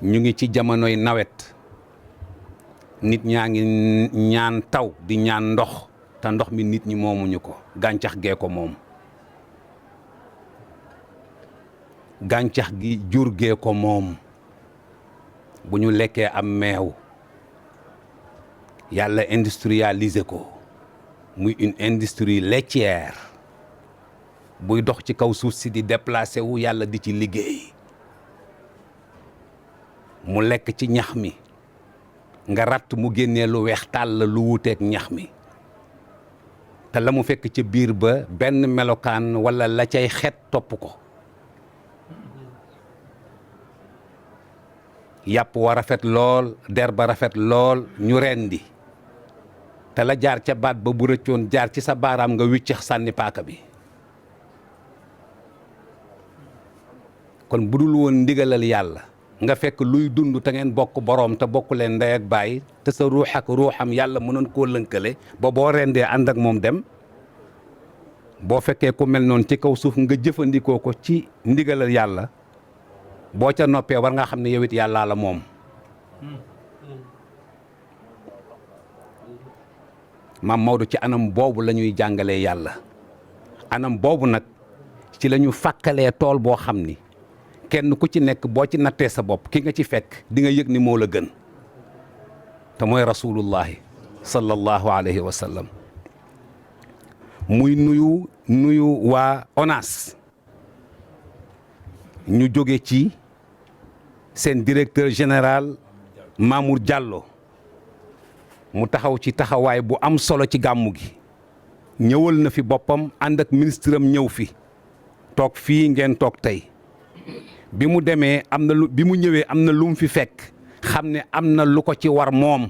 ñu ngi ci jamonoy nawet nit ñaa ngi ñaan taw di ñaan ndox te ndox mi nit ñi moomuñu ko gàncax gee ko moom gàncax gi jur gee ko moom bu ñu lekkee am meew yàlla industrialisé ko muy une industrie laitière buy dox ci kaw suuf si di déplacé wu yàlla di ci liggéey mu lekk ci ñax mi nga ratt mu génnee lu weex tàll lu wuuteeg ñax mi te la mu fekk ca biir ba benn melokaan walla la cay xet topp ko yàpp wa rafet lool der ba rafet lool ñu rendi te la jaar ca baat ba bu rëccoon jaar ci sa baaraam nga wiccax sànni paaka bi kon bu dul woon ndigalal yàlla nga fekk luy dund te ngeen bokk boroom te bokk leen ndey ak baay te sa ruux ak ruuxam yàlla mënoon koo lënkale ba boo rendee ànd ak moom dem boo fekkee ku mel noonu ci kaw suuf nga jëfandikoo ko ci ndigalal yàlla boo ca noppee war nga xam ne yow it yàllaa la moom maam Maodo ci anam boobu la ñuy jàngalee yàlla anam boobu nag ci la ñu fàkkalee tool boo xam ni kenn ku ci nekk boo ci nattee sa bopp ki nga ci fekk di nga yëg ni moo la gën te mooy rasulullahi sallallahu alayhi wa sallam muy nuyu waa ONAS ñu jóge ci seen directeur général Mamour Diallo mu taxaw ci taxawaay bu am solo ci gàmmu gi ñëwal na fi boppam ànd ak ministre am ñëw fi toog fii ngeen toog tey bi mu demee am na lu bi mu ñëwee am na lu mu fi fekk xam ne am na lu ko ci war moom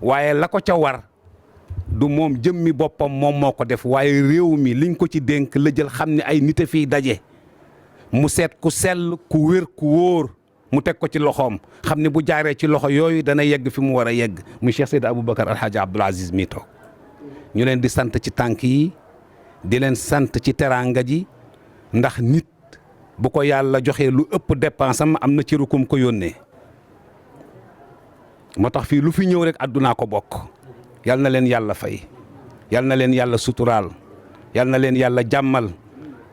waaye la ko ca war du moom jëmmi boppam moom moo ko def waaye réew mi liñ ko ci dénk la jël xam ne ay nit a fiy daje mu seet ku sell ku wér ku wóor mu teg ko ci loxoom xam ne bu jaaree ci loxo yooyu dana yegg fi mu war a yegg muy Cheikh Seydi Aboubacar Alhaji Abdoul Aziz mi toog ñu leen di sant ci tànk yi di leen sant ci teraanga ji ndax nit bu ko yàlla joxee lu ëpp dépense am na ci rukum ko yónnee moo tax fii lu fi ñëw rek àddunaa ko bokk yal na leen yàlla fay yal na leen yàlla suturaal yal na leen yàlla jàmmal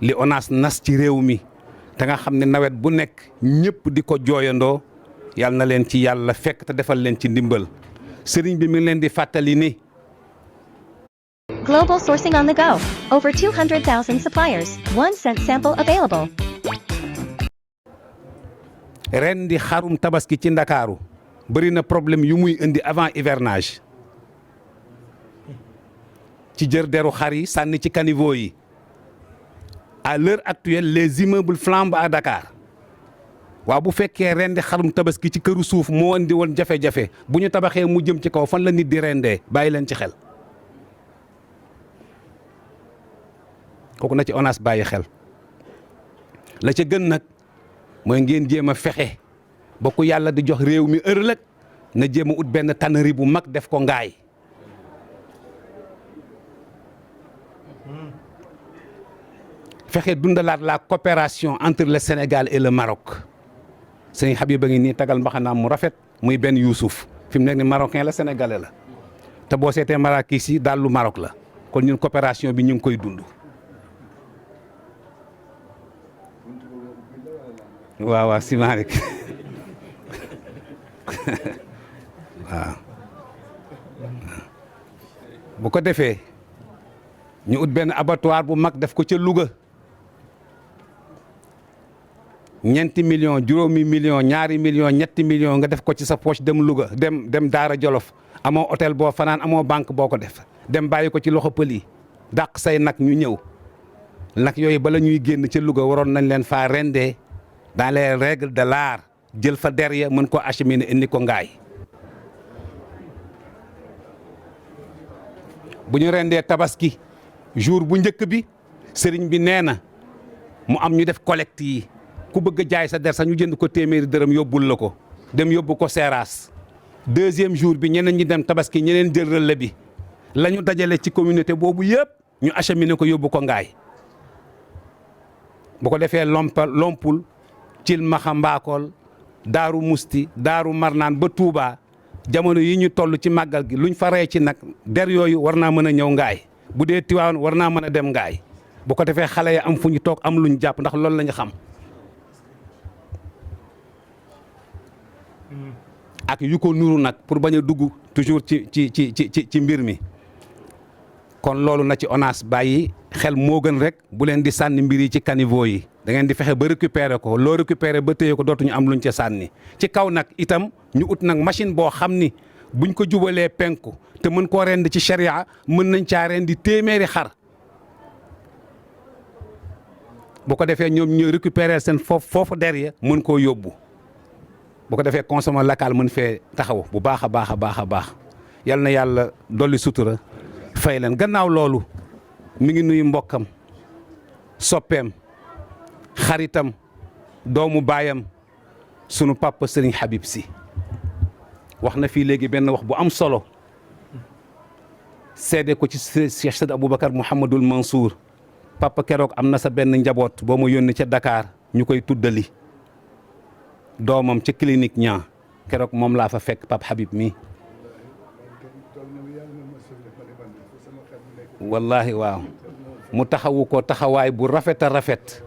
li ONAS nas ci réew mi te nga xam ne nawet bu nekk ñëpp di ko jooyandoo yal na leen ci yàlla fekk te defal leen ci ndimbal sëriñ bi mi ngi leen di fàttali ni. Global sourcing on the go. Over 200,000 suppliers. 1 cent sample available. ren di xarum tabaski ci Ndakaaru bëri na problème yu muy indi avant hivernage ci jër deru xar yi sànni ci caniveau yi à l'heure actuelle les immeubles flambent à Dakar waaw bu fekkee ren di xarum tabaski ci këru suuf moo indi woon jafe-jafe bu ñu tabaxee mu jëm ci kaw fan la nit di rendee bàyyi leen ci xel kooku na ci ONAS bàyyi xel la ca gën nag mooy ngeen jéem a fexe ba ku yàlla di jox réew mi ëllëg na jéem a ut benn tannerie bu mag def ko ngaay fexe dundalaat la coopération entre le Sénégal et le Maroc sëñ Habib a ngi nii tagal mbaxanaam mu rafet muy benn Youssouf fi mu nekk ni marocain la sénégalais la te boo seetee Marrakech yi daal lu Maroc la kon ñun coopération bi ñu ngi koy dund. waaw si Malick waaw bu ko defee ñu ut benn abattoir bu mag def ko ca Louga ñeenti millions juróomi millions ñaari millions ñetti millions nga def ko ci sa poche dem Louga dem Daara Jolof amoo hôtel boo fanaan amoo banque boo ko def dem bàyyi ko ci loxo pël yi dàq say nag ñu ñëw nag yooyu bala ñuy génn ca Louga waroon nañ leen faa rendee dans les règles de l'art jël fa der ya mën ko acheminer indi ko ngaay bu ñu rendee tabaski jour bu njëkk bi sëriñ bi nee na mu am ñu def collecte yi ku bëgg a jaay sa der sax ñu jënd ko téeméeri dërëm yóbbul la ko dem yóbbu ko seeraas deuxième jour bi ñeneen ñi dem tabaski ñeneen jël relais bi la ñu dajale ci communauté boobu yëpp ñu acheminer ko yóbbu ko ngaay bu ko defee lompul cil maxa mbaakool Daaru Musti Daaru Marnaan ba Touba jamono yi ñu toll ci màggal gi luñ fa rey ci nag der yooyu war naa mën a ñëw ngaay bu dee Tiwaawan war naa mën a dem ngaay bu ko defee xale yi am fu ñu toog am luñ jàpp ndax loolu la ñu xam ak yu ko nuru nag pour bañ a dugg toujours ci mbir mi kon loolu na ci ONAS bàyyi xel moo gën rek bu leen di sànni mbir yi ci caniveau yi da ngeen di fexe ba récupérer ko loo récupérer ba téye ko dootuñu am luñ ca sànni ci kaw nag itam ñu ut nag machine boo xam ni buñ ko jubalee penku te mën koo rend ci sharia mën nañ caa rendi téeméeri xar bu ko defee ñoom ñu récupérer seen foofu der ya mën koo yóbbu bu ko defee consommation locale mën fee taxaw bu baax a baax a baax a baax yal na yàlla dolli sutura fay leen gannaaw loolu mi ngi nuyu mbokkam soppeem xaritam doomu baayam sunu papa Serigne Habib Sy wax na fii léegi benn wax bu am solo seede ko ci Cheikh Seydi Aboubacar Mouhamadul Mansour papa keroog am na sa benn njaboot boo ma yónni ca Dakar ñu koy tuddali doomam ca clinique ñaa keroog moom laa fa fekk papa Habib mi wallahi waaw mu taxawu ko taxawaay bu rafet a rafet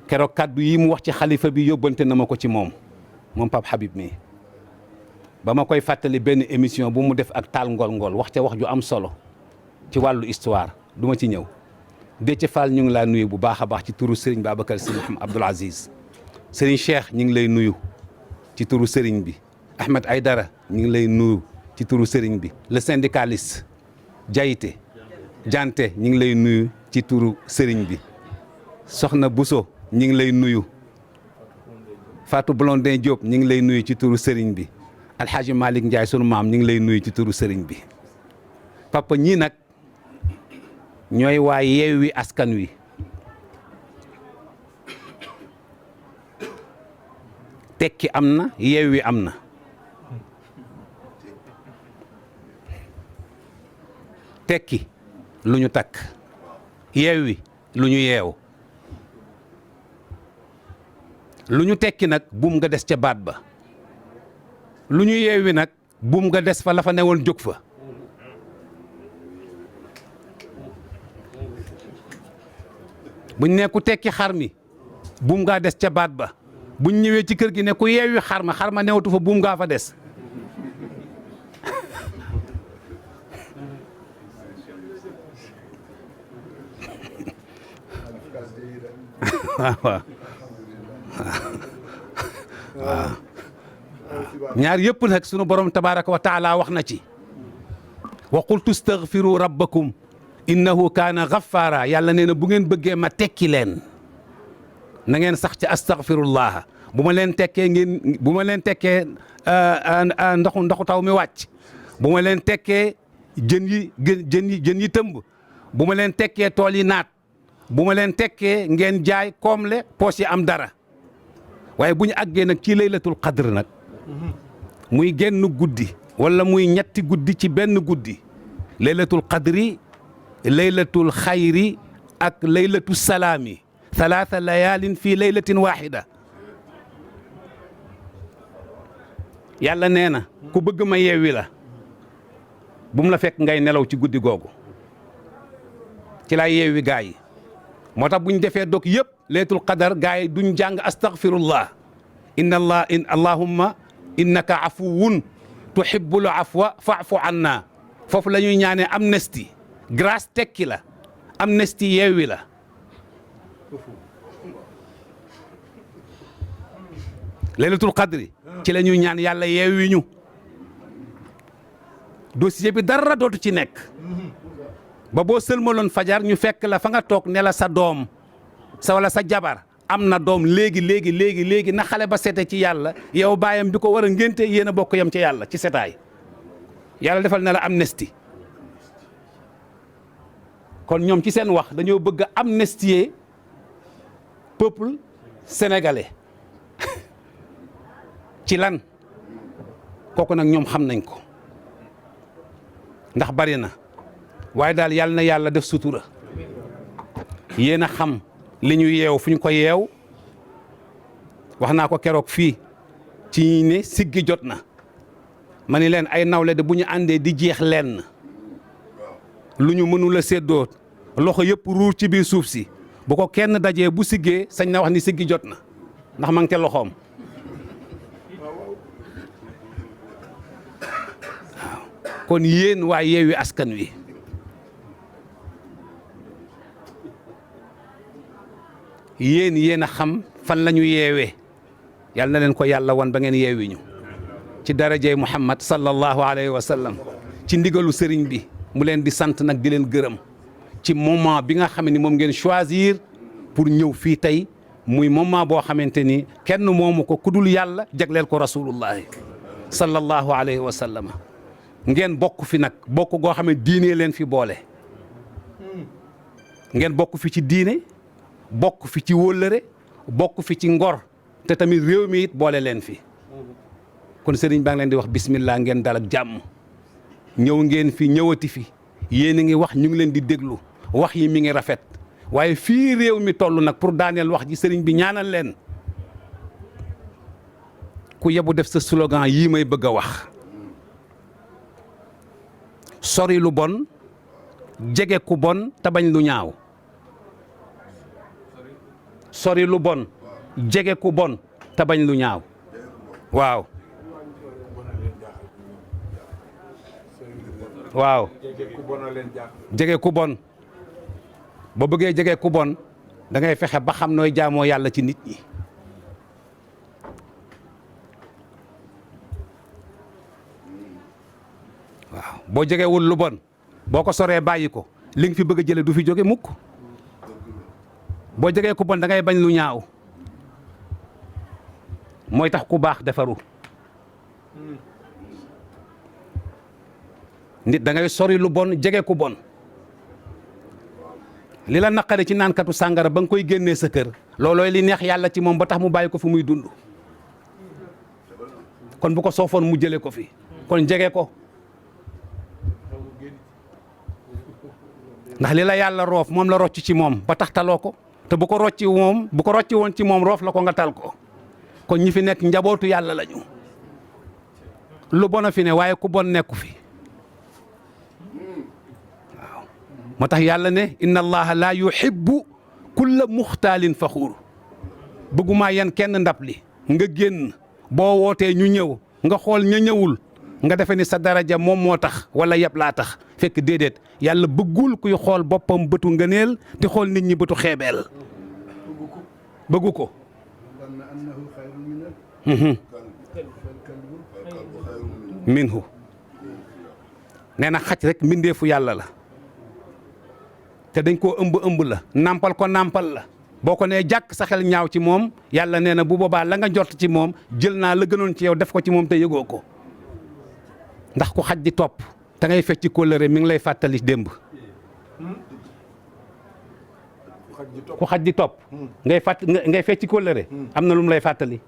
keroog kaddu yi mu wax ci xalifa bi yóbbante na ma ko ci moom Pape Habib mi ba ma koy fàttali benn émission bu mu def ak taal ngol-ngol wax ca wax ju am solo ci wàllu histoire du ma ci ñëw Déthié Fall ñu ngi laa nuyu bu baax a baax ci turu Serigne Babacar Sy Mouhamed Abdoul Aziz Serigne Cheikh ñu ngi lay nuyu ci turu Serigne bi Ahmed Aïdara ñu ngi lay nuyu ci turu Serigne bi le syndicaliste Diayité Jante ñu ngi lay nuyu ci turu Serigne bi Soxna Bousso ñu ngi lay nuyu Fatou Blondin Diop ñu ngi lay nuyu ci turu Serigne bi Alhaji Malick Ndiaye sunu maam ñu ngi lay nuyu ci turu Serigne bi papa ñii nag ñooy waa Yewwi Askan Wi tekki am na Yewwi am na tekki lu ñu takk Yewwi lu ñu yeew lu ñu tekki nag buum nga des ca baat ba lu ñu Yewwi nag buum nga des fa la fa newoon jóg fa buñ ne ku tekki xar mi buum ngaa des ca baat ba buñ ñëwee ci kër gi ne ku Yewwi xar ma newatu fa buum ngaa fa des waaw ñaar yëpp nag sunu borom tabaraka wa taala wax na ci wa qultu staghfiru rabbakum innahu kaana ghaffara yàlla nee na bu ngeen bëggee ma tekki leen na ngeen sax ci astaghfirullah bu ma leen tekkee ndoxu taw mi wàcc bu ma leen tekkee jën yi tëmb bu ma leen tekkee tool yi naat bu ma leen tekkee ngeen jaay koomle poos yi am dara waaye bu ñu àggee nag ci laylatul qadr nag muy genn guddi wala muy ñetti guddi ci benn guddi laylatul qadri laylatul xayri ak laylatu salaami talaata layaalin fii laylatin waaxida yàlla nee na ku bëgg ma Yewwi la bu mu la fekk ngay nelaw ci guddi googu ci laa Yewwi gaa yi moo tax bu ñu defee dog yëpp laylatul qadar gaa yi duñ jàng astaghfirullah allahumma innaka afuwun tuhibbul afwa fa'fu anna foofu la ñuy ñaanee amnistie grâce tekki la amnistie Yewwi la laylatul qadri ci la ñuy ñaan yàlla Yewwi ñu dossier bi dara dootu ci nekk ba boo sëlmaloon fajar ñu fekk la fa nga toog ne la sa doom wala sa jabar am na doom léegi na xale ba sete ci yàlla yow baayam bi ko war a ngénte yéen a bokk yam ci yàlla ci setaay yàlla defal na la amnistie kon ñoom ci seen wax dañoo bëgg a amnistier peuple sénégalais ci lan kooku nag ñoom xam nañ ko ndax bari na waaye daal yàlla na yàlla def sutura yéen a xam li ñu yeew fu ñu ko yeew wax naa ko keroog fii ci ne siggi jot na ma ni leen ay nawle de bu ñu àndee di jeex lenn lu ñu mënul a séddoo loxo yëpp ruur ci biir suuf si bu ko kenn dajee bu siggee sañ na wax ni siggi jot na ndax ma ngi te loxoom waaw kon yéen waa Yewwi Askan Wi yéen a xam fan la ñu yeewee yàlla na leen ko yàlla wan ba ngeen yeewi ñu ci darajey Muhammad sallallahu alayhi wa sallam ci ndigalu sëriñ bi mu leen di sant nag di leen gërëm ci moment bi nga xam ni moom ngeen choisir pour ñëw fii tey muy moment boo xamante ni kenn moomu ko kudul yàlla jagleel ko rasulullahi sallallahu alayhi wa sallam ngeen bokk fi nag bokk goo xam ne diine leen fi boole ngeen bokk fi ci diine bokk fi ci wóllëre bokk fi ci ngor te tamit réew mi it boole leen fi kon sëriñ baa ngi leen di wax bismillah ngeen dal ak jàmm ñëw ngeen fi ñëwati fi yéen a ngi wax ñu ngi leen di déglu wax yi mi ngi rafet waaye fii réew mi toll nag pour daaneel wax ji sëriñ bi ñaanal leen ku yebu def sa slogan yii may bëgg a wax sori lu bon jege ku bon te bañ lu ñaaw sori lu bon jege ku bon te bañ lu ñaaw waaw waaw jege ku bon ba bëggee jege ku bon da ngay fexe ba xam nooy jaamoo yàlla ci nit ñi waaw boo jegewul lu bon boo ko soree bàyyi ko li nga fi bëgg a jële du fi jóge mukk boo jegee ku bon da ngay bañ lu ñaaw mooy tax ku baax defaru nit da ngay sori lu bon jege ku bon li la naqare ci naankatu sàngara ba nga koy génnee sa kër loolooy li neex yàlla ci moom ba tax mu bàyyi ko fi muy dund kon bu ko soofoon mu jëlee ko fi kon jege ko ndax li la yàlla roof moom la rocc ci moom ba tax taloo ko te bu ko rocci woon ci moom roof la ko nga tal ko kon ñi fi nekk njabootu yàlla lañu lu bon a fi ne waaye ku bon nekku fi waaw moo tax yàlla ne inna allaha la yuhibbu kulla muxtaalin faxuur bëggumaa yan kenn ndab li nga génn boo wootee ñu ñëw nga xool ña ñëwul nga defe ni sa daraja moom moo tax wala yëpp laa tax fekk déedéet yàlla bëggul kuy xool boppam bëtu ngëneel di xool nit ñi bëtu xeebeel bëggu ko minhu nee na xaj rek mbindeefu yàlla la te dañ koo ëmb la nampal ko nampal la boo ko nee jàkk sa xel ñaaw ci moom yàlla nee na bu boobaa la nga jot ci moom jël naa la gënoon ci yow def ko ci moom te yëgoo ko ndax ku xaj di topp te ngay fecc kóllëre mi ngi lay fàttali démb ku xaj di topp ngay fecc kóllëre am na lu mu lay fàttali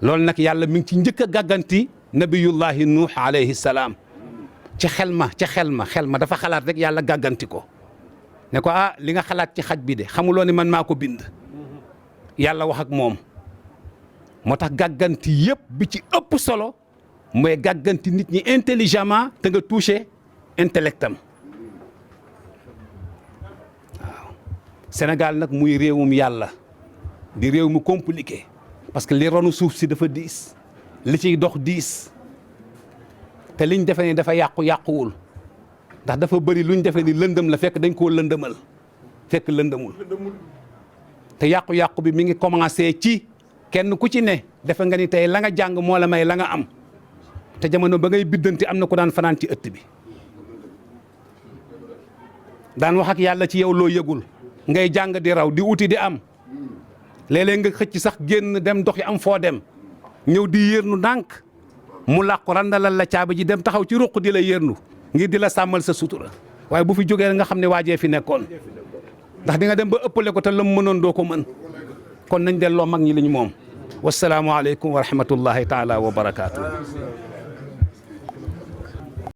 loolu nag yàlla mi ngi ci njëkk a gàgganti nabiyullahi nuux alayhi salaam ci xel ma dafa xalaat rek yàlla gàgganti ko ne ko ah li nga xalaat ci xaj bi de xamuloo ni man maa ko bind yàlla wax ak moom moo tax gàgganti yëpp bi ci ëpp solo mooy gàgganti nit ñi intelligemment te nga touché intellectam waaw Sénégal nag muy réewum yàlla di réew mu compliqué parce que li ronu suuf si dafa diis li ciy dox diis te liñ defe ni dafa yàquwul ndax dafa bëri luñ defe ni lëndëm la fekk dañ koo lëndëmal fekk lëndëmul te yàqu bi mi ngi commencé ci kenn ku ci ne defe nga ni tey la nga jàng moo la may la nga am te jamono ba ngay biddanti am na ko daan fanaan ci ëtt bi daan wax ak yàlla ci yow loo yëgul ngay jàng di raw di uti di am léeg-léeg nga xëcc sax génn dem doxi am foo dem ñëw di yërnu ndànk mu làqu randalal la caaba ji dem taxaw ci ruq di la yërnu ngir di la sàmmal sa sutura waaye bu fi jógee nga xam ne waajee fi nekkoon ndax di nga dem ba ëppale ko te lam mënoon doo ko mën kon nañ delloo mag ñi li ñu moom wasalaamu aleykum wa rahmatullahi taala wa barakaatu.